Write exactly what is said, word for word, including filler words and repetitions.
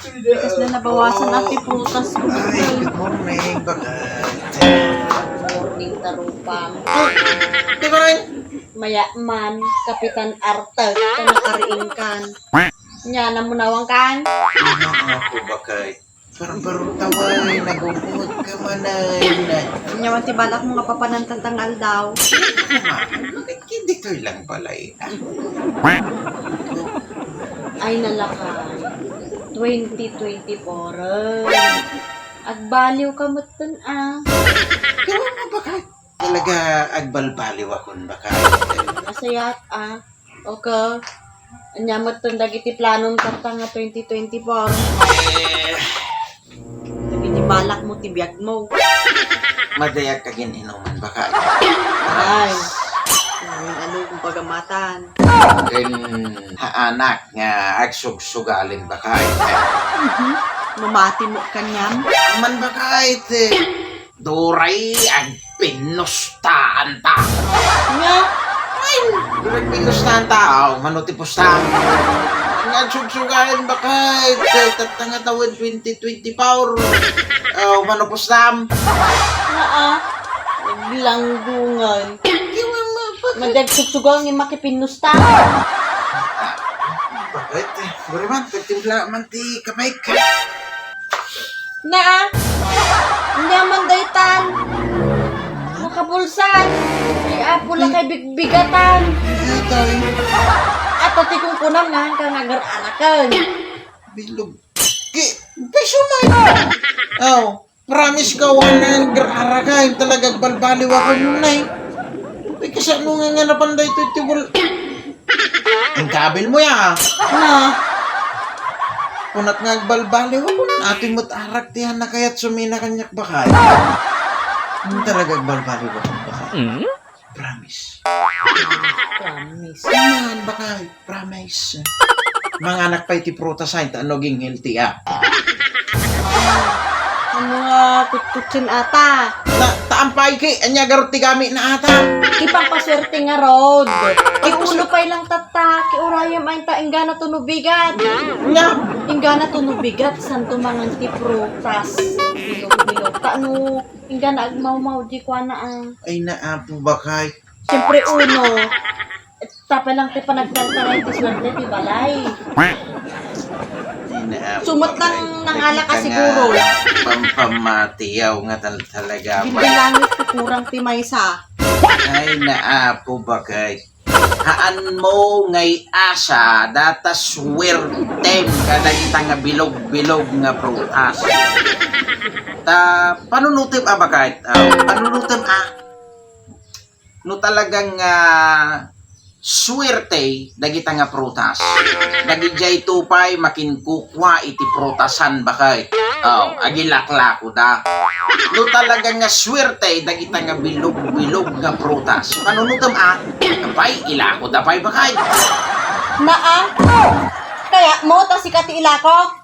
Bigas na nabawasan, ati, prutas ko. Ay, good morning, bakit? Morning, tarupang. Ay, di ba rin? Maya man, Kapitan Arte, ka nakariingkan. Nya, namunawang kan? Ano ako, bakit? Parang barutaway, nagungod ka manen. Nya man ti balak mo nga papanan tatang aldaw. Bakit ditoy lang balay? Ay, nalakay. Twenty twenty-four. Agbaliw ka metten, ah. Gawa nga baka talaga agbalbaliw akon baka. Asayat, ah. Okay. Anya metten dagiti planom tatta nga twenty twenty-four? Eh, Dagiti balak mo ti biag mo. Madayag kagin inuman baka. Ay. Ang ano kung pagamatan. Ken haanak nga agsugsugalin baka. Mhm. Mamati mo kanyam? Man baka iti. Duray agpinustaan ta. Nga? Ay, duray agpinustaan ta. Aw, mano ti pusta? Nga agsugsugalin baka iti tatta nga tawen twenty twenty-four. Aw, mano pustam? Naa. Naglanggungan. Madagtugtugang yung makipinusta. Bakit? Buriman, pagtimpla man ti kamay ka. Naa. Nyaman daytan. Nakabulsan. Ay, apo la kay bigbigatan. Atay. Ato ti kungkunam nga hangka nga agar-arakan. Bilog. Ki, piso mo. Oh, promise ka, wala nang agar-arakan. Talaga agbalbaliw ako nun, ay. Ay, kasi ano nga nga napanday ito, ito, bul-, ang kabil mo, ya. Na. Kunat nga agbalbaliw ako, atoy mo't arak ti anak kayat sumina kanyak bakay. Ang talaga agbalbaliw ako bakay. Mm? Promise. Promise. Ayan, bakay. Promise. Manganak pay ti prutas ay, ta no aging healthy, ah. Ano nga, kutkutsin ata? Na, taampay ki, anya garot ti gamit na ata? Ipangpaswerte nga road. Ti ulo pay lang tatta, ki urayam ay ta inggana to no bigat. Nga? Inggana to no bigat, santo mangan ti prutas. Bilog-bilog. Ta no, inggana agmawmaw, di kuana, ah. Ay, naapo, bakay. Siyempre, uno. Tapay lang ti panagtartaray ti swerte ti balay. Ay, naapo, bakay. Sumat lang nangala ka siguro. Pampamatiyaw nga tal-, talaga. Bilbilangit ti kurang ti maysa. Ay, naapo, bakay. Haan mo ngay asa, data swertem, kadagita nga bilog-bilog nga prutas. Ta, panunutem a bakay. Ah, panunutem a. No talagang, ah, suwerte dagita nga prutas, dagidiay to pay makinkukua iti prutasan, bakay. Oh, agilaklako da. No talagang nga suwerte dagita nga bilog-bilog nga prutas, panunutem a, pay, ilako da pay, bakay. Naa? Kaya mo, ta sika ti ilako?